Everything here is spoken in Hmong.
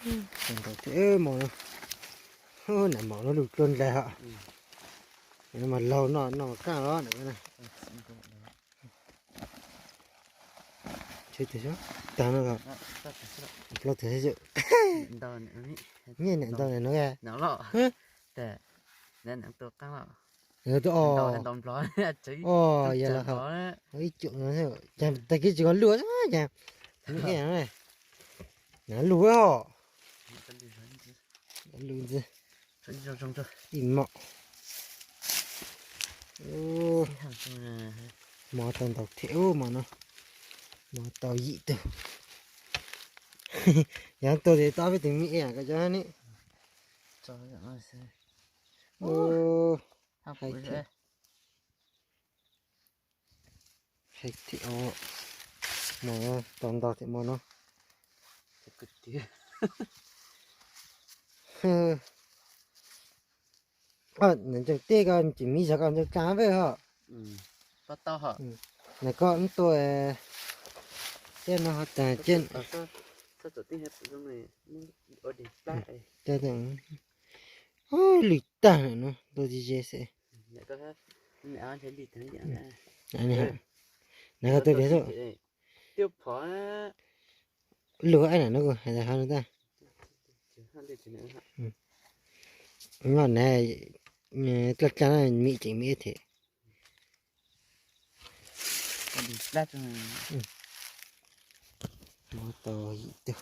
Tau ntau thiab mos no. Nag maum no lug dlua ndlaig hos. Mas laug noj noj mas qaab los na. Tag no, plaub tug xwb. Nyiaj niam ntau niam no. Os, yog los ib cum no, cas tag kis tsis kho luj, cas lug os. Lug ntxiv. Ib maum. Mos tau ntau thiab mos no. Mos tau yim tug. Yog tug tes tau peb tug me es ko cov ne. Hais thiab, mos tau ntau thiab mos no. Nws ntseeg tej ko ces miv zog ko ntseeg tsaa peb hos. Nws koj ntawm tuaj, tej no ho tag ces lwm tag no, tuaj ze ze xwb. Nws koj tuaj tias lug ab nam no kuv hais tias hov no tag. Noj na, dlaj dlaj no mim tseem mim thiab. Mos tau yim tug.